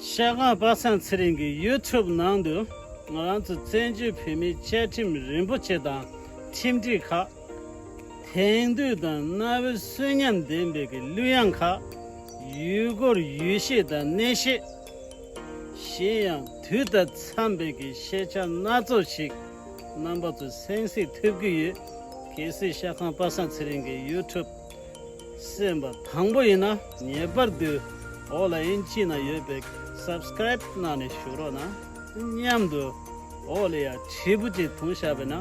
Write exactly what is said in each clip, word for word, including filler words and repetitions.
ཤ་ཁང་པ་སངས་ཚེ་རིང་གི་ཡུ་ཊུབ་ནང་དུ་ང་རང་ཚོ་བཙན་བྱོལ་བོད་མིའི་བཅའ་ཁྲིམས་རིན་པོ་ཆེ་དང་ཁྲིམས་སྒྲིག་ཁག་དེང་དུས་དང་གནའ་བོའི་གསོན་ཉམས་ལྡན་པའི་གི་གླུ་དབྱངས་ཁག་ཡུལ་སྐོར་ཡུལ་གཤིས་དང་གནས་གཤིས། གཞན་ཡང་དུས་དང་འཚམས་པའི་གི་ཤེས་བྱ་སྣ་ཚོགས་ཤིག་རྣམ་པ་ཚོས་གསན་གཟིགས་ཐུབ་ཀྱི་ཡོད། གལ་སྲིད་ཤ་ཁང་པ་སངས་ཚེ་རིང་གི་ཡུ་ཊུབ་གསན་པ་དང་པོ་ཡིན་ན་ངེས་པར་དུ་འོག་ལ་དབྱིན་ཇི་ནང་ཡོད་པའི་སབ་སི་ཀ་རེབ་གནང་ནས་བཞུགས་རོགས་གནང་། མཉམ་དུ་འོག་ལ་ཡ་དྲིལ་བུ་གཅིག་བརྡུངས་བཞག་པ་ན་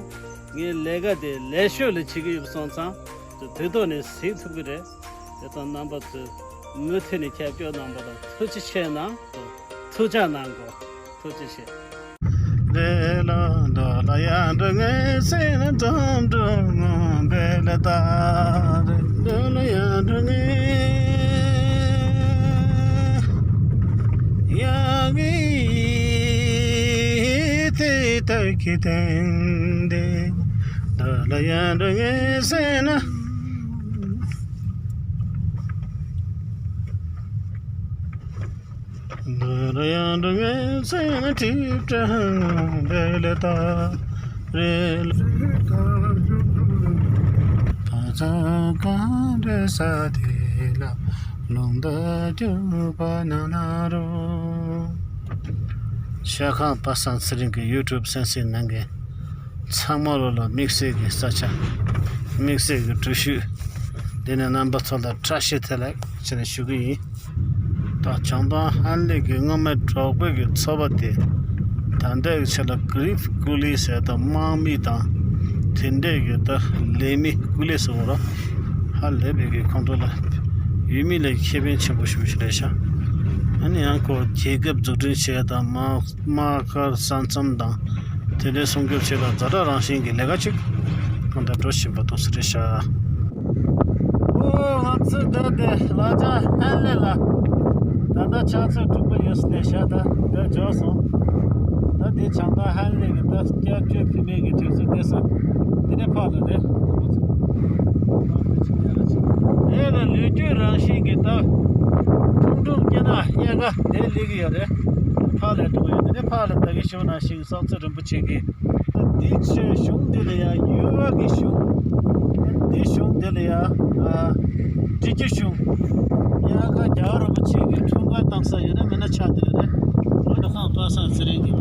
ངའི་ལས་ཀ་དེ་ལས་ཤོས་ལ་བྱེད་ཀྱི་ཡོད་པ་སོང་ཙང་དུས་ཐོག་ནས་གཟིགས་ཐུབ་ཀྱི་རེད། དེ་ཙང་རྣམ་པ་ཚོས་མུ་མཐུད་ནས་རྒྱབ་སྐྱོར་གནང་པ་དང་ཐུགས་རྗེ་ཆེ་གནང་། ཐུགས་རྗེ་གནང་གོ། ཐུགས་རྗེ་ཆེ། རེ་ལོ་འདོ་ལ་ཡ་འགྲོ་ངེས་སེ་ན་འགྲོ་འགྲོ་ངོ་འབེ་ལ་ད་རེ་འདོ་ལ་ཡ་འགྲོ་ངེས་ཡ་གི་ཏེ་ཏ་ཁི་ཏན་ཏེ་འདོ་ལ་ཡ་འགྲོ་ངེས་སེ་ན། ཤ་ཁང་པ་སངས་ཚེ་རིང་གི་ཡུ་ཊུབ་གསན་གཟིགས་གནང་མཁན་ཚང་མ་ལོ་ལ་དམིགས་བསལ་གྱི་ས་ཆ། དམིགས་བསལ་གྱི་འགྲུལ་བཞུད། དེ་ནས་རྣམ་པ་ཚོ་ལ་བཀྲ་ཤིས་བདེ་ལེགས་ཞེས་ཞུ་གི་ཡིན། ད་བྱང་ཐང་ཧན་ལེ་གི་སྔོན་མའི་འབྲོག་པའི་གི་ཚོ་པ་དེ་ད་ལྟའི་ཆ་ལ་གྷི་རིབ་ཀུ་ལི་ཟེར་དང་དམག་མི་དང་དེ་འདྲས་གི་ད་ལས་མི་ཀུ་ལི་ཟེར་བ་ལ་ཧ་ལས་པའི་གི་ཁོང་ཚོ་ལ་ཡུལ་མི་ལ་ཁེ་ཕན་ཆེན་པོ་ཞིག་རེད་ཤག་ཨ་ནི་ཡང་ཁོ་རྒྱལ་ཁབ་འཛུགས་སྐྲུན་བྱས་དང་དམག་དམག་སྒར་ས་མཚམས་དང་དེ་འདྲའི་སྲུང་སྐྱོབ་བྱེད་དང་ཛ་དྲག་རང་བཞིན་གྱི་ལས་ཀ་ཅིག་གང་ལྟར་འགྲོ་བཞིན་པ་འདུག་ས་རེད་ཤག་ཨོ་ང་ཚོ་ད་དེ་ལ་ཅང་ཧན་ལེ་ལ་ད་ལྟ་ཕྱག་ཚོད་དྲུག་པ་ཡོད་ས་ནས་ཤག་ད་འདི་འབྱོར་སོང་། ད་དེ་བྱང་ཐང་ཧན་ལེ་གི་ད་སྐྱབས་བཅོལ་བུད་མེད་ཀྱི་གྲས་སུ་བསྡད་ས་དེ་ནས་ཕར་ལ་རེད། དེ་ལ་ལོ་རྒྱུས་རང་བཞིན་གྱི་ད་ཁྲུང་ཁྲུང་སྐྱེ་ན་ཨེ་ག་དེ་སླེབས་ཀྱི་ཡོད་རེད། ཕར་ལ་འགྲོ་གི་ཡོད། དེ་ནས་ཕར་ལ་ད་གིན་ཞུ་ནང་བཞིན་སོག་ཚོད་རིན་པོ་ཆེ་གི་འདི་ཆོས་གཞུང་འདི་ལ་ཡ་ཡུལ་བ་གི་གཞུང་། འདི་གཞུང་འདི་ལ་ཡ་ཨ་འབྲི་རྒྱུ་གཞུང་། དབྱར་ཁ་རྒྱལ་བ་རིན་པོ་ཆེ་གི་འཁྲུངས་སྐར་བཏང་ས་ཡོད་ན་མེད་ན་ཆགས་བསྡད་ཡོད་རེད། ལོ་ཁང་པ་སངས་ཚེ་རིང་གི་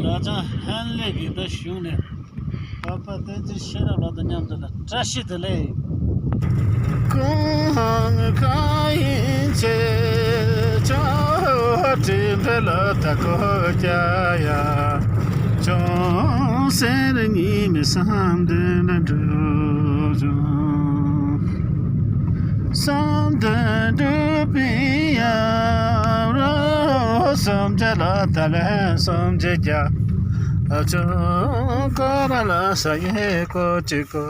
ལ་ཅང་ཧན་ལེ་གི་ད་གཞུང་ནས་པ་པ་བསྟན་འཛིན་ཤེས་རབ་ལགས་དང་མཉམ་དུ་ལ་བཀྲ་ཤིས་བདེ་ལེགས། གང་ག་ཡིན་ཚེ་ཆོས་དྲིན་འཕེལ་ལ་ད་གོ་ཀྱ་ཡ། ཅུང་ཟད་གཉིས་མེད་བསམ་དོན་ལ་འགྲུབ་བྱུང་། བསམ་དོན་འགྲུབ་པའི་ཡ་རོ་བསམ་བྱ་ལ་ད་ལན་བསམ་བྱ་རྒྱ། ཅུང་ཀ་ར་ལ་ས་ཡེ་ཀོ་ཅི་ཀོ་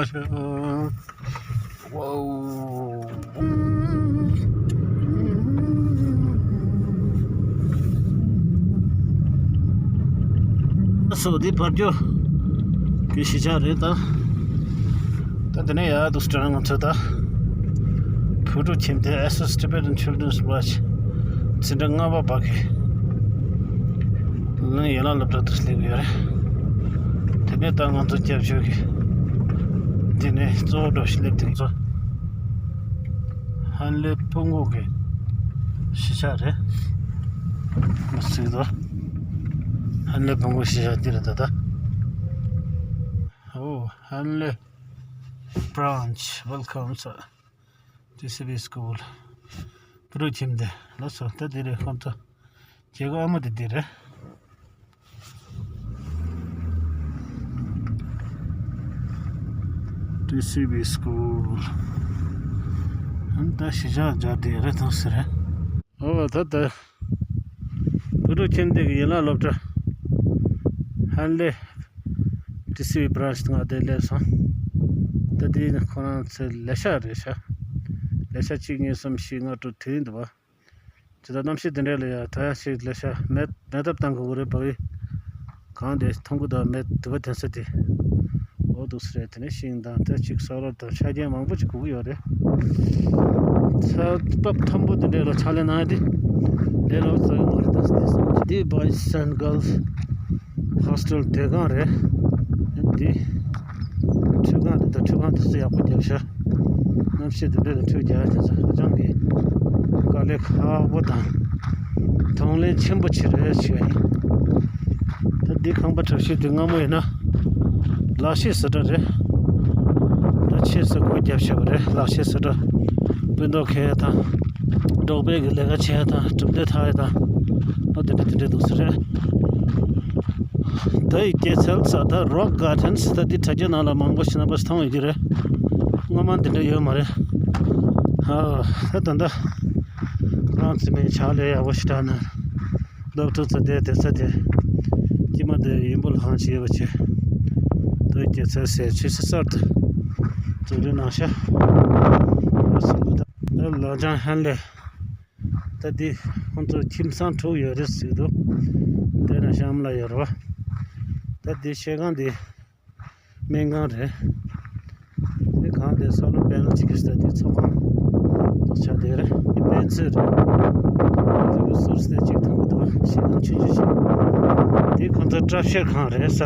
ཤོ། སོ་འདི་བར་རྒྱུ་གི་གཞིས་ཆགས་རེད་ད། ད་དེ་ནས་ཡར་འདུག་སྤྲང་ང་ཚོ་ད་བུ་ཕྲུག་ཁྱིམ་སྡེ་ཨེ་སོ་སི་ཊི་བེ་ཊན་ཆིལ་ཌེན་ཝོཆ་འཛིན་གྲྭ་ལྔ་པ་བར་གྱི་ལན་ཡན་ལག་སློབ་གྲྭ་དུ་སླེབས་ཡོད་རེད། དེ་ནས་ད་ང་ཚོ་སྐྱབས་བཅོལ་གྱི་འདི་ནས་གཙོ་བོ་འགྲོ་ཞིག་སླེབས་དེ་ཚོ་ཧན་ལེ་སྤུ་འགོ་གི་གཞིས་ཆགས་རེད། མ་གཟིགས་དོ། ཧན་ལེ་སྤུ་འགོ་གཞིས་ཆགས་འདི་རེད་ད་ད། Oh, Hanle branch welcomes ཊི་སི་བི་སྐུལ། བུ་ཕྲུག་ཁྱིམ་སྡེ་ལགས་སོ། ད་འདི་རེད་ཁོང་ཚོ། རྒྱལ་སྒོ་ཨ་མ་དེ་འདི་རེད། ཊི་སི་བི་སྐུལ། ཨ་ནི་ད་གཞིས་ཆགས་སྦྱར་དེ་རེད་ཐང་ཟེར་རེད། ཨོ་ད་ད། བུ་ཕྲུག་ཁྱིམ་སྡེ་གི་ཡན་ལག་སློབ་གྲྭ། ཧན་ལེ། ཊི་སི་བི་བྷི་རན་ཆི་ང་དེ་སླེབས་སོང་། ད་དེ་ནི་ཁོ་རང་ཚོའི་ལས་ཤག་རེད་ཤག་ལས་ཤག་གཅིག་གཉིས་གསུམ་བཞི་ལྔ་དྲུག་དེ་ཡིན་འདུག་བ། ཇི་ལྟར་གནམ་གཤིས་འདི་འདྲ་ལ་ཡ་ད་ཡང་ཞིག་ལས་ཤག་མེ་མེ་ཐབ་བཏང་དགོས་ཀྱི་རེད་བ་གི། གང་དེ་ཐོང་གུ་དང་མེ་དུ་བ་འཐེན་ས་དེ། འོ་འདུག་ས་རེད། དེ་ནས་ཤིང་དང་ད་ཅིག་ས་རོ་དང་ཆ་རྐྱེན་མང་པོ་ཅིག་དགོས་ཀྱི་ཡོད་རེད། ས་བབ་མཐོན་པོ་དེ་འདྲ་ལ་ཕྱག་ལས་གནང་ཡ་དེ། ལས་སླ་པོ་རྩ་བ་མ་རེད། ད་འདི་སོང་ཙང་འདི་Boys and Girls Hostel སྡོད་ཁང་རེད། འདི་ཁྲུས་ཁང་རེད། ད་ཁྲུས་ཁང་དེ་ཚོ་ཡག་པོ་རྒྱབ་ཤག་གནམ་གཤིས་དེ་འདྲ་ལ་ཁྲུས་རྒྱག་ཡ་དེ་ཚོ་ཧ་ཅང་གི་དཀའ་ལས་ཁག་པོ་དང་གདོང་ལེན་ཆེན་པོ་བྱེད་རེད་ཞུ་ཡ་ཡིན། ད་འདི་ཁང་པ་གྲབས་གཤིས་དེ་སྔ་མོ་ཡིན་ན་ལག་ཤེས་བཟོ་གྲྭ་རེད། ད་ཕྱིས་སུ་སྒོ་བརྒྱབ་བཞག་པ་རེད། ལག་ཤེས་བཟོ་གྲྭ་སྤུས་མདོག་ཁེལ་ཡ་དང་། འབྲོག་པའི་གི་ལས་ཀ་བྱེད་ཡ་དང་གྲུབ་འབྲས་འཐག་ཡ་དང་། ཨོ་དེ་འདྲ་དེ་འདྲ་འདུག་ས་རེད། ད་ཡི་སྐྱེད་ཚལ་ས་ད་Rock Gardens ད་འདི་དྲ་རྒྱ་ནང་ལ་མང་པོ་ཞིག་རྣམ་པ་ཞིག་མཐོང་ཡོད་ཀྱི་རེད། སྔ་མ་འདི་འདྲ་ཡོད་མ་རེད། ཨ་ད་ད་ད་རང་བཙན་མའི་ཕྱག་ལས་ཡག་པོ་ཞིག་དྲག་ན། སློབ་ཕྲུག་ཚོ་དེ་དེ་ས་དེ་སྐྱེས་མ་དེ་ཡིན་པོ་ལྷང་ཅི་ཡོད་པ་ཆེ། ད་སྐྱེད་ཚལ་ཟེར་ཆུ་སི་གསར་དུ་འཛུགས་སྐྲུན་གནང་ཤག་ད་ལ་ལྗང་ཧན་ལེ། ད་འདི་ཁོང་ཚོ་ཁྱིམ་ཚང་དྲུག་ཡོད་རེད་ཟེར་གི་འདུག་དེ་ན་གཤམ་ལ་ཡོད་རེད་བ། ད་འདི་ཤེལ་ཁང་འདི་སྨན་ཁང་རེད། འདི་གང་དེ་solar panel གཅིག་གིས་ད་འདི་ཚོགས་ཁང་དུ་ཆགས་བསྡད་རེད། འདི་དཔེ་མཛོད་རེད། ད་འདི་གི་ཟུར་སྟེ་གཅིག་མཐོང་གི་འདུག་ཤེལ་ཁང་ཆུང་ཆུང་ཞིག་འདི་ཁོང་ཚོ་སྐྲ་བཤེར་ཁང་རེད་ས།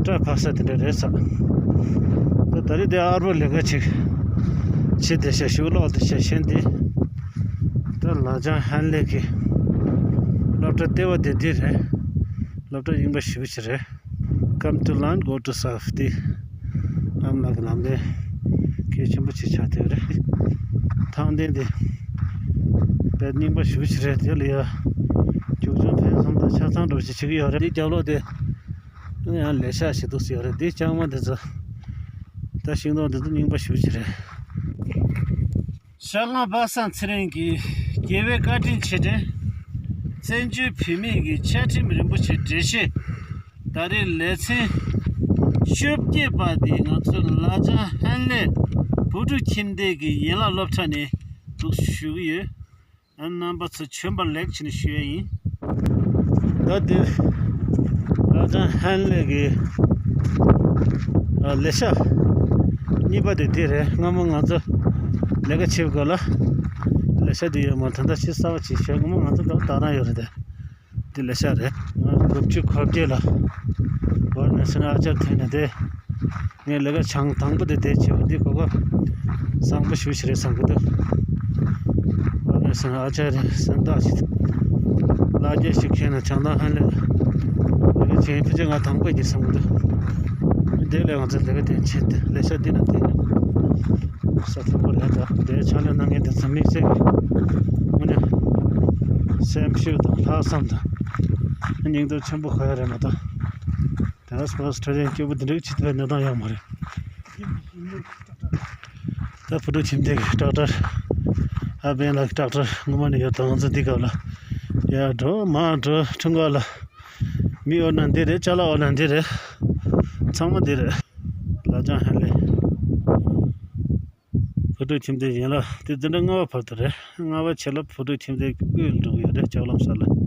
སྐྲ་ཕབ་ས་དེ་འདྲ་རེད་ས། ད་ད་རེས་དེ་ཨར་བོ་ལས་ཀ་ཅིག་བྱེད་བསྡད་ཤག་ཤུགས་ལོག་བསྡད་ཤག་ཤེས་འདི། ད་ལ་ལྗང་ཧན་ལེ་གི་སློབ་གྲྭ་ལྟེ་བ་དེ་འདི་རེད། སློབ་གྲྭ་རྙིང་པ་ཞེ་པོ་ཅིག་རེད། Come to learn, go to serve. དེ་ཨ་མ་ལགས་ཀྱི་ལམ་ལས་གལ་ཆེན་པོ་ཅིག་ཆགས་བསྡད་རེད། ཐང་སྟེང་དེ་དཔེ་རྙིང་པ་ཞེ་པོ་ཅིག་རེད། དེ་ལ་ཡ་རྒྱུག་ཆུང་ཕན་སོང་དང་ཆ་ཚང་འགྲོ་ཞིག་བྱེད་ཀྱི་ཡོད་རེད། དེ་རྒྱབ་ལོགས་དེ་ཡང་ལས་ཤག་ཞིག་འདུག་ཟེར་ཡོད་རེད། དེ་ལྕང་མ་དེ་ཚོ་ད་ཤིང་སྡོང་དེ་ཚོ་རྙིང་པ་ཞེ་པོ་ཅིག་རེད། ཤར་ལམ་པ་སངས་ཚེ་རིང་གིས་རྒྱལ་བའི་བཀའ་དྲིན་ཆེ་དྲན། བཙན་བྱོལ་བོད་མིའི་གི་བཅའ་ཁྲིམས་རིན་པོ་ཆེ་འགྲེལ་བཤད་ད་རེས་ལེ་ཚན་བཅོ་བརྒྱད་པ་དེ་ང་ཚོའི་ལ་ལྗང་ཧན་ལེ་བོད་ཕྲུག་ཁྱིམ་སྡེ་གི་ཡན་ལག་སློབ་གྲྭ་ནས་འདུག་ཞུ་གི་ཡོད། ཨ་རྣམ་པ་ཚོ་བྱོན་པ་ལེགས་བྱས་ནས་ཞུ་ཡ་ཡིན། ད་འདི་ལ་ལྗང་ཧན་ལེ་གི་ཨ་ལས་ཤག་གཉིས་པ་དེ་འདི་རེད། སྔ་མོ་ང་ཚོ་ལས་ཀ་བྱེད་སྐབས་ལ་ལས་ཤག་འདི་ཡོད་མ་རེད། ད་ལྟ་ཕྱི་གསར་པ་ཅིག་བྱས། སྔ་མོ་ང་ཚོ་ད་ལྟ་རང་ཡོད་རེད་དེ། འདི་ལས་ཤག་རེད། ང་དགུ་བཅུ་གོ་བརྒྱད་ལ་ཝར་ནེ་སན་ཨ་ཅར་ཐོན་ནས་དེ། ངས་ལས་ཀ་བྱང་དང་པོ་དེ་དེ་བྱས་པ་འདི་གོ་སྐབས་བཟང་པོ་ཞེ་པོ་ཞིག་རེད་བསམ་གི་འདུག་ཨ་ནེ་སན་ཨ་ཅར་རེད་སན་བདག་ཞིག་ལ་རྒྱ་ཞིག་ཁྱེད་ན་བྱང་ཐང་ཧན་ལས་ལས་ཀ་བྱེད་ཡིན། ཕལ་ཆེར་ང་དང་པོ་ཡིན་བསམ་གི་འདུག་དེ་ལས་ང་ཚོ་ལས་ཀ་དེ་བྱེད་དེ་ལས་ཤག་འདི་ན་དེ་ས་མཐོན་པོ་རེད། ད་དེ་ཕྱག་ལས་གནང་མཁན་དེ་ཚོ་དམིགས་བསལ་གྱི་དངོས་གནས་སེམས་ཤུགས་དང་ལྷག་བསམ་དང་སྙིང་སྟོབས་ཆེན་པོ་གོ་ཡ་རེད་མ་གཏོགས། ད་སྤོ་སི་ཁྲ་ཆེན་སྐྱོ་པོ་འདི་འདྲ་ཅིག་ཐོན་གནས་སྟངས་ཡོད་མ་རེད། ད་བུ་ཕྲུག་ཁྱིམ་སྡེ་གི་ཊེག་ཊར། ཨ་བན་ལགས་ཀྱི་ཊེག་ཊར་སྔོན་མ་ནས་ཡོད། ད་ང་ཚོ་འདི་སྐབས་ལ་ཡར་འགྲོ་མར་འགྲོ། འཁྲུངས་སྐར་ལ་མི་འོ་ན་འདི་རེད། ཅ་ལག་འོ་ན་འདི་རེད། ཚང་མ་འདི་རེད། ལ་ལྗང་ཧན་ལེ། བུ་ཕྲུག་ཁྱིམ་སྡེ་ཡན་ལག་དེ་འཛིན་གྲྭ་ལྔ་པ་བར་དུ་རེད། ལྔ་པ་ཆེ་ལ་བུ་ཕྲུག་ཁྱིམ་སྡེ་དབུས་ལ་འགྲོ་གི་ཡོད་རེད། ལྕགས་ལམ་ས་ལ།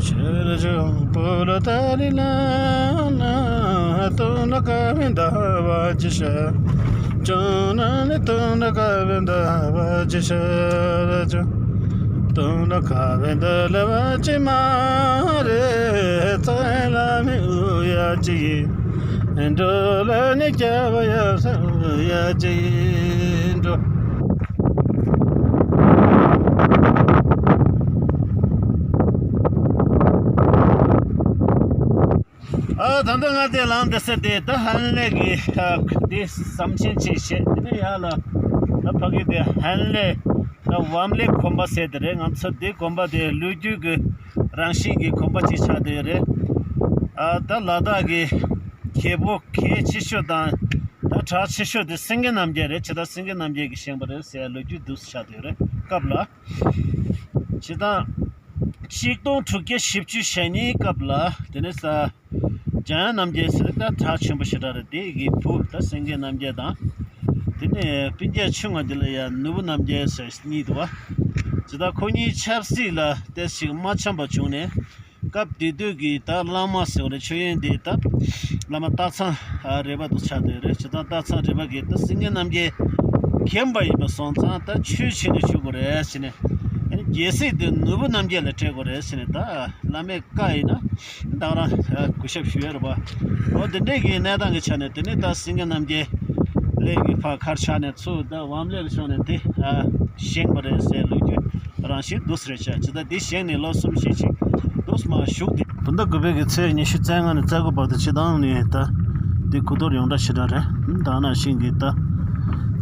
ཤར་ཕྱོགས་པོ་ལ་ཏཱ་ལི་ལ་ན་སྟོན་ལ་ཀ་བན་ད་བ་ཅི་ཤ། ཅོ་ན་ནི་སྟོན་ལ་ཀ་བན་ད་བ་ཅི་ཤ་ར་ཅོ། སྟོན་ལ་ཀ་བན་ད་ལ་བ་ཅི་མ་རེ་ཙ་ལ་མི་འུ་ཡ་ཅི་ཡི། འགྲོ་ལ་ནི་སྐྱ་བ་ཡ་ས་ཡ་ཅི་འགྲོ། ཨ་ད་ལྟ་ང་དེ་ལངས་དེ་ཟེར་དེ་ད་ཧན་ལེ་གི་ཨ་དེ་ཟམ་ཆེན་ཅིག་བྱས། དེ་ནས་ཡར་ལ་ད་ཕ་གི་དེ་ཧན་ལེ་ད་བམ་ལེ་དགོན་པ་ཟེར་དེ་རེད། ང་ཚོ་དེ་དགོན་པ་དེ་ལོ་རྒྱུས་ཀྱི་རང་བཞིན་གྱི་དགོན་པ་ཅིག་ཆགས་བསྡད་ཡོད་རེད། ཨ་ད་ལ་དྭགས་ཀྱི་རྒྱལ་པོ་གལ་ཆེ་ཤོས་དང་ད་གྲགས་ཆེ་ཤོས་དེ་སེང་གེ་རྣམ་རྒྱལ་རེད། ཇི་ལྟར་སེང་གེ་རྣམ་རྒྱལ་གྱིས་བཞེངས་པ་རེད་ཟེར་ལོ་རྒྱུས་འདུག་སེ་ཆགས་བསྡད་ཡོད་རེད། སྐབས་ལ་ཇི་ལྟར་ཆིག་སྟོང་དྲུག་བརྒྱ་བཞི་བཅུ་ཞེ་གཉིས་སྐབས་ལ་དེ་ནས་ས་འཇམ་དབྱངས་རྣམ་རྒྱལ་ཟེར་ད་གྲགས་ཆེན་པོ་ཞེ་དྲག་རེད། དེ་གི་བུ་ད་སེང་གེ་རྣམ་རྒྱལ་དང་། དེ་ནས་སྤུན་ཀྱག་ཆུང་བ་འདི་ལ་ཡང་ནོར་བུ་རྣམ་རྒྱལ་ཟེར་གཉིས་འདུག་བ། ཇི་ལྟར་ཁོ་གཉིས་ཆབ་སྲིད་ལ་ཏོག་ཙམ་མ་འཆམ་པ་བྱུང་ནས། སྐབས་དེ་དུས་ཀྱི་ད་བླ་མ་ཟེར་བ་རེད། མཆོད་ཡོན་འདི་ད་བླ་མ་སྟག་ཚང་རས་པ་དུ་ཆགས་བསྡད་རེད། ཇི་ལྟར་སྟག་ཚང་རས་པ་གིས་ད་སེང་གེ་རྣམ་རྒྱལ་མཁྱེན་པ་ཡིན་པ་སོང་ཙང་ད་ཆོས་བྱས་ནས་བཞུགས་དགོས་རེད་ཟེར་ནས། ཨ་ནི་ རྒྱལ་སྲིད་དེ་ནོར་བུ་རྣམ་རྒྱལ་ལ་སྤྲད་དགོས་རེད་ཟེར་ནས། ད་བླ་མའི་བཀའ་ཡིན་ན་ད་རང་གུས་ཞབས་ཞུ་ཡ་རེད་པ། འོ་དེ་འདྲས་ཀྱི་གནས་སྟངས་ཀྱི་ཆ་ནས། དེ་ནས་ད་སེང་གེ་རྣམ་རྒྱལ་གླིང་གི་ཕར་ཁར་ཆགས་ནས་ཚུར་ད་བམ་ལས་ཀྱི་ཕྱོགས་ནས་དེ་བཞེངས་པ་རེད་ཟེར། ལོ་རྒྱུས་རང་བཞིན་འདུག་ཟེར་བྱས། ཇི་ལྟར་འདི་བཞེངས་ནས་ལོ་གསུམ་བཞི་ཅིག་འདུག་མ་བཞུགས་ཏེ། བོད་ཟླ་དགུ་པའི་གི་ཚེས་ཉི་ཤུ་རྩ་ལྔ་ནས་རྩ་དགུ་བར་དུ་སྤྱི་བཏང་ནས་ད་འདི་གོ་ཐོར་ཡོངས་གྲགས་ཞེ་དྲག་རེད། ད་ནང་བཞིན་གྱི་ད་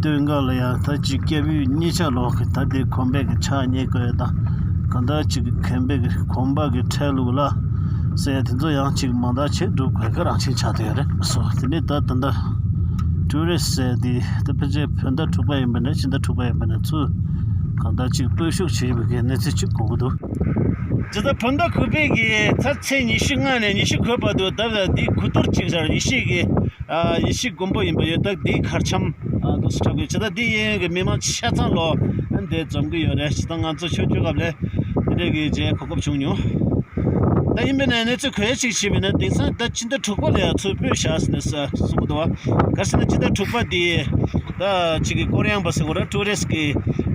སྟོད་འགག་ལ་ཡང་ད་ཅིག་སྐྱབས་ཡུལ་གཉིས་ཆ་ལོག་གི་ད་འདི་གོམ་པའི་གི་ཕྱག་ཉེ་དགོས་ཡ་དང་། གང་ལྟར་ཅིག་གོམ་པའི་གི་གོམ་པ་གི་འཕྲལ་ལུགས་ལ་ཟེར་ཡ་དེ་ཚོ་ཡང་ཅིག་མང་དག་བྱེད་སྒྲུབ་དགོས་གི་རང་བཞིན་ཆགས་བསྡད་ཡོད་རེད། སོ་དེ་ནས་ད་ད་ད་ཊུ་རི་སི་ཟེར་དེ་ད་ཕལ་ཆེར་བོད་ཟླ་དྲུག་པ་ཡིན་པ་ནས་ཕྱི་ཟླ་དྲུག་པ་ཡིན་པ་ནས་ཚུར་གང་ལྟར་ཅིག་སྤོས་ཤུགས་བྱེད་པའི་གི་གནས་ཚུལ་ཅིག་གོ་གི་འདུག་ཇི་ལྟར་བོད་ཟླ་དགུ་པའི་གི་ཚེས་ཉི་ཤུ་ལྔ་ནས་ཉི་ཤུ་དགུ་བར་དུ་ད་ལྟ་འདི་གོ་ཐོར་ཅིག་ཟེར། ཡེ་ཤེས་ཀྱི་ཨ་ཡེ་ཤེས་མགོན་པོ་ཡིན་པ་ཡོད། ད་འདི་གར་འཆམ་ཨ་འདུག་སེ་འཁྲབ་གི། ཇི་ལྟར་འདི་གཡས་གཡོན་གྱི་མི་མང་ཆ་ཚང་ལོ་འདི་འཛོམས་ཀྱི་ཡོད་རེད། ཇི་ལྟར་ང་ཚོ་ཆོས་ཆོས་སྐབས་ལས་འདི་འདྲས་ཀྱི་མཇལ་གོ་སྐབས་བྱུང་མྱོང་། ད་ཡིན་པས་ན་གནས་ཚུལ་གོ་ཡ་ཅིག་བྱས་པས་ན། དེང་སང་ད་སྤྱི་ཟླ་དྲུག་པ་ལ་ཡང་ཚུར་སྤོས་བཞག་ཟེར་ནས་གསུང་གི་འདུག་བ། ག་རེ་ཟེར་ན་སྤྱི་ཟླ་དྲུག་པ་འདི་ད་ཅིག་གི་ཀོ་རི་ཡང་པ་ཟེར་དགོས་རེད། ཊུ་རི་སི་ཀྱི་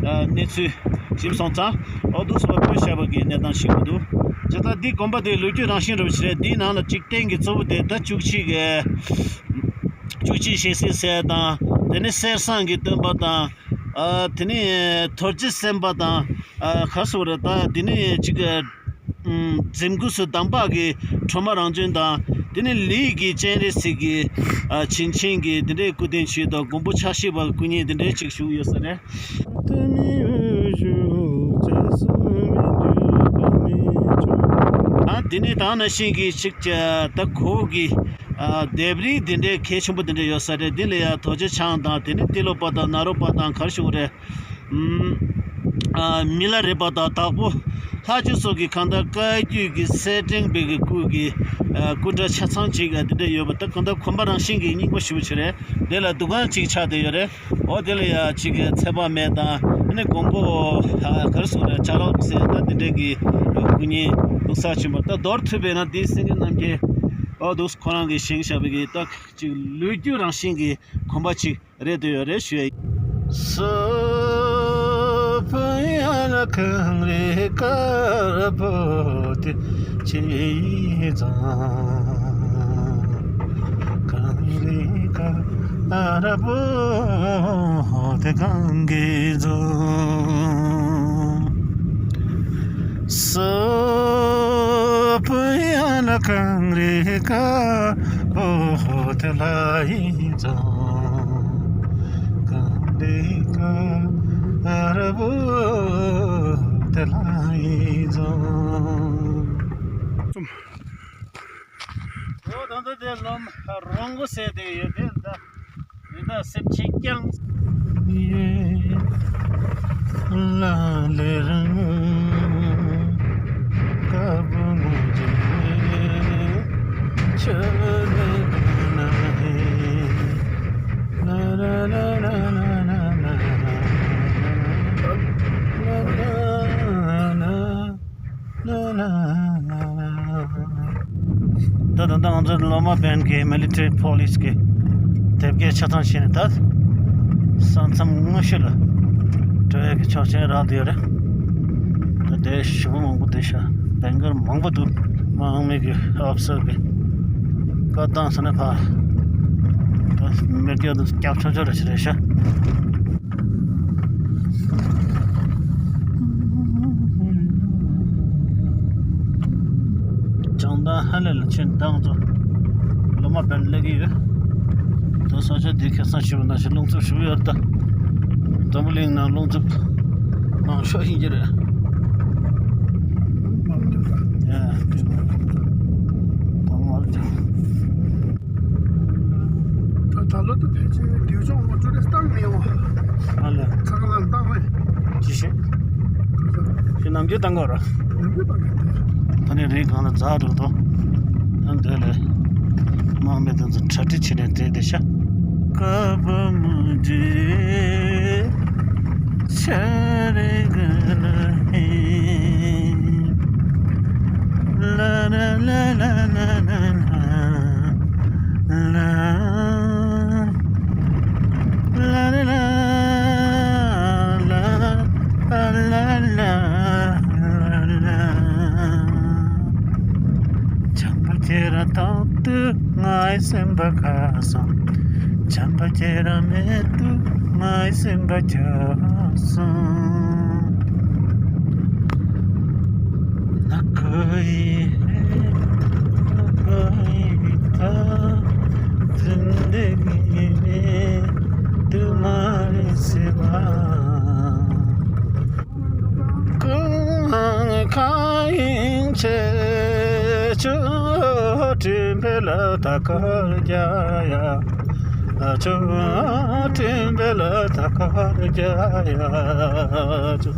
ཨ་གནས་ཚུལ་ཞིབ་སོང་ཙང་། ཨོ་འདུག་སེ་སྤོས་བཞག་པ་གི་གནས་སྟངས་ཤིག་འདུག་ཇི་ལྟར་འདི་དགོན་པ་དེའི་ལོ་རྒྱུས་རང་བཞིན་རུ་བྱས་རེད། འདིའི་ནང་ལ་ཅིག་རྟེན་གྱི་གཙོ་བོ་དེ་ད་བཅུ་གཅིག་གི་བཅུ་གཅིག་ཞལ་གཟིགས་ཟེར་དང་། དེ་ནས་གསེར་ཟངས་ཀྱི་སྟོན་པ་དང་། ཨ་དེ་ནས་རྡོ་རྗེ་སེམས་དཔའ་དང་། ཨ་ག་རེ་ཟེར་དགོས་རེད། ད་དེ་ནས་ཅིག་གི་ཨུམ། གཟིམ་དགུ་སུ་དམ་པ་གི་ཁྲོས་མ་རང་བྱོན་དང་། དེ་ནས་ལས་ཀྱི་སྤྱན་རས་གཟིགས་ཀྱི་ཨ་བྱིན་ཆེན་གྱི་དེ་འདྲའི་སྐུ་རྟེན་ཞིག་དང་། མགོན་པོ་ཕྱག་བཞི་པ་སྐུ་བརྙན་དེ་འདྲའི་ཅིག་བཞུགས་ཡོད་ས་རེད། ཨ་དེ་ནས་ད་ནང་བཞིན་གྱི་ཅིག་ད་གོ་གི་ཨ་ལྡེབས་རིས་དེ་འདྲའི་གལ་ཆེན་པོ་དེ་འདྲ་ཡོད་ས་རེད། འདི་ལ་ཡ་རྡོ་རྗེ་འཆང་དང་། དེ་ནས་ཏེ་ལོ་པ་དང་ནཱ་རོ་པ་དང་། ག་རེ་ཞུ་དགོས་རེད། ཨ་མི་ལ་རས་པ་དང་བདག་པོ་ལྷ་ཆོས་སོགས་ཀྱི་གང་ལྟར་བཀའ་བརྒྱུད་ཀྱི་སེར་ཕྲེང་པའི་གི་སྐུ་གི་ཨ་སྐུ་འདྲ་ཆ་ཚང་ཅིག་ཨ་དེ་འདྲ་ཡོད་པ། ད་གང་ལྟར་གོམ་པ་རང་བཞིན་གྱི་རྙིང་པ་ཞེ་པོ་ཅིག་རེད། དེ་ལ་འདུ་ཁང་ཅིག་ཆགས་བསྡད་ཡོད་རེད། འོ་དེ་ལ་ཡ་ཅིག་ཚེ་དཔག་མེད་དང་། ཨ་ནི་མགོན་པོ་ཨ་ག་རེ་ཟེར་དགོས་རེད། ལྕགས་ལོག་ཟེར་ད་དེ་འདྲ་གི་སྐུ་བརྙན་འདུག་ས་བྱུང་བ། ད་མདོར་ཐུབ་པས་ན་འདི་སེང་གེ་རྣམ་རྒྱལ་འོ་འདུག་ཁོ་རང་གིས་བཞེངས་བཞག་པའི་གི་ད་ཅིག་ལོ་རྒྱུས་རང་བཞིན་གྱི་གོམ་པ་ཅིག་རེད་འདོད་ཡོད་རེད་ཞུ་ཡ་ཡིན། ཨོ་ད་ལྟ་དེ་ལོ་མ་རོང་པོ་ཟེར་དེ་ཡོད་དེ། ད་ཡིན་ད་སེམས་ཅན་ཀྱང་། ད་ད་ལྟ་ང་ཚོ་ལོ་མ་བན་གྱི་མི་ལི་ཊ་རི་པོ་ལི་སི་གི་དེབ་སྐྱེལ་ཆ་ཚང་བྱས་ནས། ད་ས་མཚམས་སྔ་ཤོས་ལ་འགྲོ་ཡག་གི་ཆོག་མཆན་རག་བསྡད་ཡོད་རེད། ད་དེ་ཞེ་པོ་མང་པོ་འདུག་ཤག་བན་གར་མང་པོ་འདུག་དམག་མི་གི་ཨོ་ཕི་སར་གི་བཀའ་བཏང་ཟེར་ན་ཕར་ད་མི་སྐྱོ་དུ་སྐྱབས་ཆོག་ཆོག་རེ་ཞིག་རེད་ཤག་བྱང་ཐང་ཧ་ལས་ལ་ཕྱིན་བཏང་ཚོ་ལོ་མ་བན་སླེབས་ཀྱི་ཡོད། དོ་ས་ཆ་འདི་ཁ་སང་ཞུ་བ་ནང་བཞིན་རླུང་འཚུབ་ཞུ་གི་ཡོད་ད། འཛམ་བུ་གླིང་ནང་རླུང་འཚུབ་མང་ཤོས་ཡིན་གྱི་རེད། ཡ། ད་ད་ལོ་ད་ཕལ་ཆེར་འདུས་ལྗོངས་ངོ་སྤྲོད་རེ་བཏང་མི་ཡོང་། ཨ་ལས། ཚང་མ་བཏང་བས། ཅི་ཞིག་ཁྱེད་ནམ་རྒྱུན་བཏང་གོ་ར། ནམ་རྒྱུན་བཏང་གི་འདུག་ད་ནི་རིང་གང་ལ་འཛག་འགྲོ་དོ། ཨ་འདོད་ལས། དམག་མི་དེ་ཚོ་གྲ་སྒྲིག་བྱས་ནས་བསྡད་བསྡད་ཤག་སེམས་པ་ཁ་སང་བྱམས་པ་ཁྱེད་རང་མེད་དུས་ངའི་སེམས་པ་ཁྱབ་སོང་། ནག་པོ་ཡི་ནག་པོ་ཡི་ཐ་ཚིན་དེ་གི་ནི་དུ་མ་རེ་སེ་བ། ཀུན་མཁའ་དབྱིངས་ཆེ་ཆུ་སྤྲིན་པའི་ལ་ད་ཁར་རྒྱ་ཡ། ཆུ་སྤྲིན་པའི་ལ་ད་ཁར་རྒྱ་ཡ། ཆུ་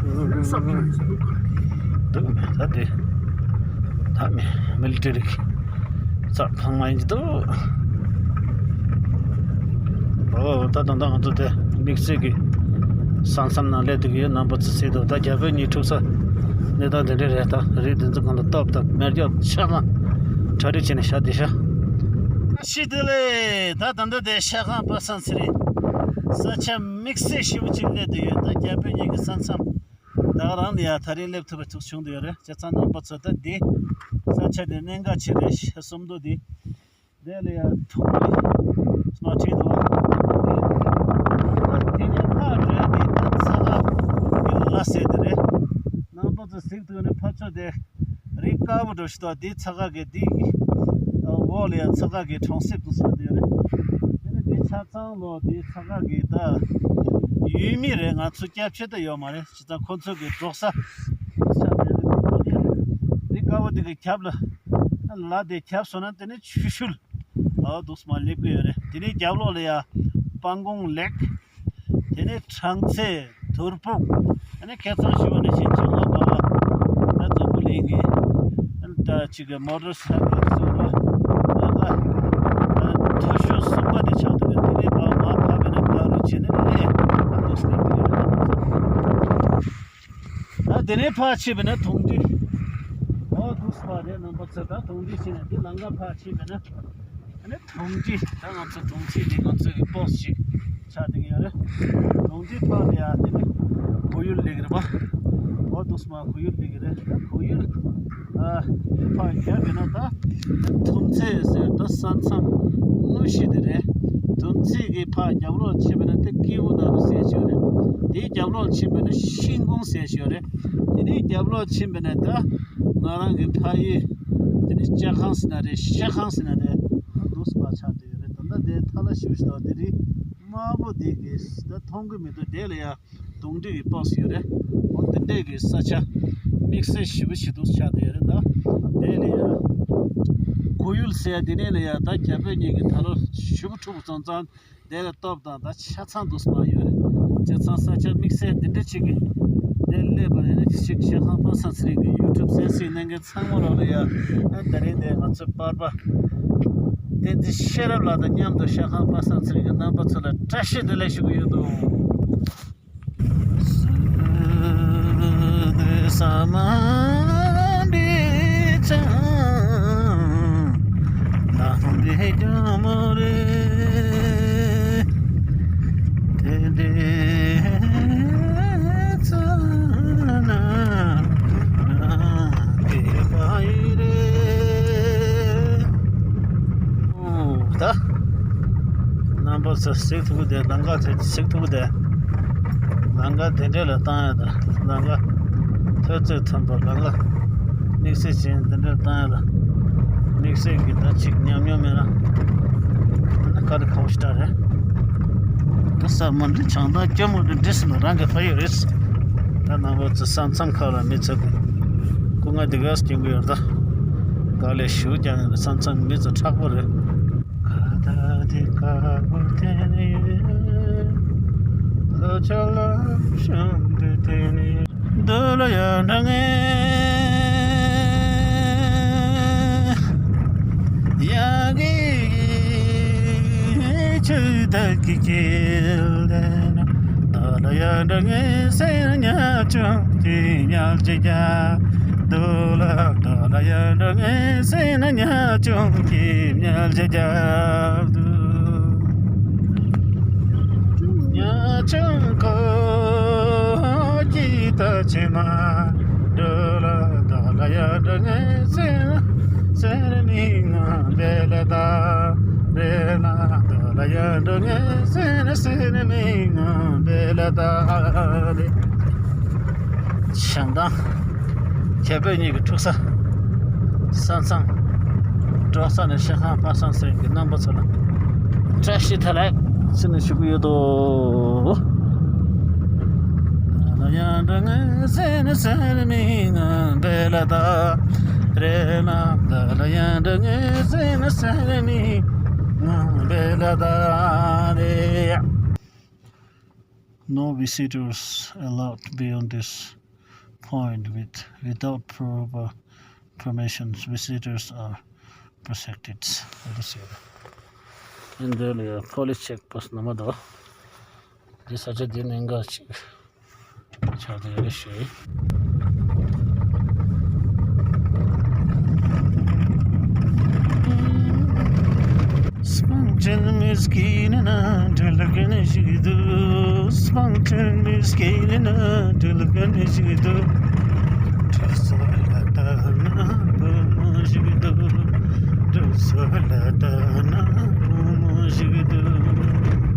འདུག་མེད་ད་དེ་ད་མེད་མི་ལི་ཊི་རི་གི་ས་ཕང་མ་ཡིན་གྱི་འདུག་ཨོ་ད་ད་ད་ང་ཚོ་དེ་དམིགས་བསལ་གྱི་ས་མཚམས་ནང་སླེབས་འདུག་ཡོད། རྣམ་པ་ཚོ་གཟིགས་འདུག་ད་རྒྱ་བོད་གཉིས་འཁྲུག་ས་གནས་སྟངས་དེ་འདྲ་རེད། ད་རི་དེ་ཚོ་གང་ལ་སྟོབས་དང་མེ་སྒྱོགས་ཆ་ཚང་གྲ་སྒྲིག་བྱས་ནས་བཞག་བསྡད་ཤག་ཞི་བདེ་ལེགས། ད་ད་ལྟ་དེ་ཤ་ཁང་པ་སངས་ཚེ་རིང་ས་ཆ་དམིགས་བསལ་ཞེ་པོ་ཅིག་སླེབས་བསྡད་ཡོད། ད་རྒྱ་བོད་གཉིས་ཀྱི་ས་མཚམས་ད་ག་རང་ལ་ཡ་ད་རེས་སླེབས་ཐུབ་པ་ཐུགས་བྱུང་བསྡད་ཡོད་རེད། བྱས་ཙང་རྣམ་པ་ཚོ་ད་འདི་ས་ཆ་དེ་གནད་འགག་ཆེ་རེད། ཤ་སུམ་མདོ་འདི། དེ་ལ་ཡང་ཐུག་པའི་སྨྲ་བྱེད་དོ། དེ་ནས་ཕར་བགྲོད་དེ་ད་ཚ་ཁ་གི་ལ་ཟེར་དེ་རེད། རྣམ་པ་ཚོ་གཟིགས་འདུག་ནས་ཕར་ཕྱོགས་དེ་རི་དཀར་པོ་འདྲ་ཞིག་འདུག་དེ་ཚ་ཁ་གི་དེ་འོག་ལ་ཡང་ཚ་ཁ་གི་གྲོང་གསེབ་ཏུ་ཟེར་དེ་རེད། དེ་ནས་དེ་ཆ་ཚང་ལོ་དེ་ཚ་ཁ་གི་ད་ཡུལ་མི་རེད། ང་ཚོ་སྐྱབས་བཅོལ་ད་ཡོད་མ་རེད། བྱས་ཙང་ཁོ་ཚོ་གི་འབྲོག་ས་ཆགས་བསྡད་རེད། དེ་དཀའ་བ་དེ་གི་རྒྱབ་ལ་ལ་དེ་རྒྱབ་སོང་ན་དེ་ནི་ཆུ་ཤུལ་ཨ་འདུག་སེ་མར་སླེབས་ཀྱི་ཡོད་རེད། དེ་ནི་རྒྱབ་ལོགས་ལ་ཡ་སྤང་གོང་ལེགས། དེ་ནི་གྲང་ཚད་དུར་ཕུག་དེ་ནི་ཁ་སང་ཞུས་པ་ནང་བཞིན་ཆུ་ལོག་པ་བ་ད་འཛམ་བུ་གླིང་གི་ད་ཅིག་གི་མོ་ཊར་སའི་ཀལ་བཟོ་བ་ད་ད་མཐོ་ཤོས་གསུམ་པ་དེ་ཆགས་འདུག་དེ་ནས་ཕར་མར་བབས་པས་ན་ཕར་རུ་བྱས་ནས་སླེབས་ཨ་འདུག་སེ་སླེབས་ཀྱི་ཡོད་རེད། ད་དེ་ནས་ཕར་ཕྱིན་པས་ན་དུང་སྒྲིག་ཨོ་འདུག་སེ་ཕར་རེད། རྣམ་པ་ཚོ་ད་དུང་སྒྲིག་བྱས་ནས་འདི་ལམ་ཁ་ཕར་ཕྱིན་པས་ན་ཨ་ནི་དུང་སྒྲིག་ད་ང་ཚོ་དུང་སྒྲིག་འདི་ང་ཚོ་གི་པོ་སི་ཊི་ཅིག་ཆགས་བསྡད་ཀྱི་ཡོད་རེད། དུང་སྒྲིག་ཕར་ལ་ཡ་དེ་ནི་གོ་ཡུལ་སླེབས་ཀྱི་རེད་པ། ཨོ་འདུག་སེ་མར་གོ་ཡུལ་སླེབས་ཀྱི་རེད། ད་གོ་ཡུལ་ཨ་འདི་ཕར་རྒྱབ་ཡིན་ན་ད་ཐུམ་ཚེ་ཟེར་ད་ས་མཚམས་དངོས་གཞི་དེ་རེད། དུམ་ཚེ་གི་ཕར་རྒྱབ་ལོགས་ཕྱིན་པས་ན་དེ་ཀེའུ་ན་རུ་ཟེར་ཞིག་ཡོད་རེད། དེའི་རྒྱབ་ལོགས་ཕྱིན་པས་ན་ཤིན་ཀོང་ཟེར་ཞིག་ཡོད་རེད། དེ་ནས་རྒྱབ་ལོགས་ཕྱིན་པས་ན་ད་ང་རང་གི་ཕ་ཡུལ་དེ་ནས་ལྕགས་ཁང་ཟེར་ན་རེད། ཤ་ཁང་ཟེར་ན་རེད། འདུག་སེ་ཕར་ཆགས་བསྡད་ཡོད་རེད། ད་ལྟ་དེ་ཐ་ལ་ཞུ་ཞིག་དང་དེ་རིང་དམར་པོ་དེ་གི་ད་མཐོང་གི་མི་འདུག་དེ་ལ་ཡ་དུང་སྒྲིག་གི་པོ་སི་ཊི་ཡོད་རེད། འོ་དེ་འདྲས་ཀྱི་ས་ཆ་དམིགས་བསལ་ཞེ་པོ་ཞིག་འདུག་ཆགས་བསྡད་ཡོད་རེད། ད་དེ་ལ་ཡ་གོ་ཡུལ་ཟེར་ཡ་དེ་ནས་ལ་ཡ་ད་རྒྱ་བོད་གཉིས་ཀྱི་ད་ལོ་ཞེ་པོ་འཁྲུག་སོང་ཙང་དེ་ལ་སྟོབས་དང་ད་ཆ་ཚང་འདུག་སེ་མར་ཡོད་རེད། བྱས་ཙང་ས་ཆ་དམིགས་བསལ་འདི་འདྲ་ཅིག་གི་དེ་སླེབས་པ་ཡིན་ན་ཅིག་ཤ་ཁང་པ་སངས་ཚེ་རིང་གི་ཡུ་ཊུབ་གསན་གཟིགས་གནང་མཁན་ཚང་མ་ལོག་ལ་ཡ་ཨ་ད་རིང་དེ་ང་ཚོའི་པར་པ་བསྟན་འཛིན་ཤེས་རབ་ལགས་དང་མཉམ་དུ་ཤ་ཁང་པ་སངས་ཚེ་རིང་གི་རྣམ་པ་ཚོ་ལ་བཀྲ་ཤིས་བདེ་ལེགས་ཞུ་གི་ཡོད་འདུག་ད་རྣམ་པ་ཚོ་གཟིགས་ཐུབ་ཀྱི་དེ་ལམ་ཁ་དེ་གཟིགས་ཐུབ་ཀྱི་དེ་ལམ་ཁ་དེ་འདྲས་ལ་བཏང་ཡ་ད་ལམ་ཁ་ཐོས་ཚད་མཐོན་པོ་ལམ་ཁ་དམིགས་བསལ་ཅན་དེ་འདྲས་བཏང་ཡ་ལ་དམིགས་བསལ་གྱི་ད་ཅིག་ཉམས་མྱོང་མེད་ན་ད་ཀ་རི་ཁ་བོ་ཞིག་འདྲ་རེད། ད་ས་མ་འདི་བྱང་ཐང་སྐྱོ་མོ་འདི་འདྲས་སེ་མ་རང་གི་ཕ་ཡུལ་རེད། ད་རྣམ་པ་ཚོ་ས་མཚམས་ཁག་ལ་མི་ཚོ་གི་སྐུ་ངལ་འདི་ག་སྐྱོན་གི་ཡོད་ད། དཀའ་ལས་ཞེ་པོ་རྒྱག་ནས་ས་མཚམས་མི་ཚོ་དྲག་པོ་རེད། ཁ་བརྡ་དེ་དཀར་པོ་དེ་ནི་ལོ་ཆ་ལ་ཤང་དུ་དེ་ནི་འདོད་ལ་ཡ་འདྲ་ངེ་ཡ་གི་ཆུ་དག་གི་ཁྱེར་ལ་ན། ད་ལ་ཡ་འདྲ་ངེ་སེ་ཉ་ཆུང་གི་ཉལ་ཅི་རྒྱ། དུ་ལ་ད་ལ་ཡ་འདྲ་ངེ་སེ་ན་ཉ་ཆུང་གི་ཉལ་ཅི་རྒྱ་དུ། ཉ་ཆུང་ཁོ་ཀྱི་ད་ཆེ་མ། དུ་ལ་ད་ལ་ཡ་འདྲ་ངེ་སེ་ན་སེ་ན་མི་ང་བེ་ལ་ད། ཡ་འགྲོ་ངེས་ཟིན་ཟིན་མི་ང་བེ་ལ་ད་རེ། བྱང་ཐང་ཁྱེད་བོད་གཉིས་ཀྱི་འཁྲུག་ས། ས་མཚམས་འབྲོག་ས་ནས་ཤ་ཁང་པ་སངས་ཟེར་གྱི་རྣམ་པ་ཚོ་ལ་བཀྲ་ཤིས་བདེ་ལེགས་ཟེར་ནས་ཞུ་གི་ཡོད་དོ། ཡ་འགྲོ་ངེས་ཟིན་ཟིན་མི་ང་བེ་ལ་ད་རེ་ན། ད་ལ་ཡ་འགྲོ་ངེས་ཟིན་ཟིན་མི་ང་བེ་ལ་ད་རེ། No visitors allowed beyond this point. With, without proper permissions, visitors are prosecuted. འདི་ལ་ཡ་police check post ནང་མ་འདུག་འདི་ས་ཆ་འདི་ནས་འགའ་ཅིག་ཆགས་བསྡད་ཡོད་རེད་ཞུ། སྤང་ཆེན་མི་སྐྱིད་ན་འདྲ་ལ་གན་ཞིག་འདུག་སྤང་ཆེན་མི་སྐྱིད་ན་འདྲ་ལ་གན་ཞིག་འདུག་འདྲ་སོ་ལ་ལྟ་ན་བུ་མོ་ཞིག་འདུག་འདྲ་སོ་ལ་ལྟ་ན་བུ་མོ་ཞིག་འདུག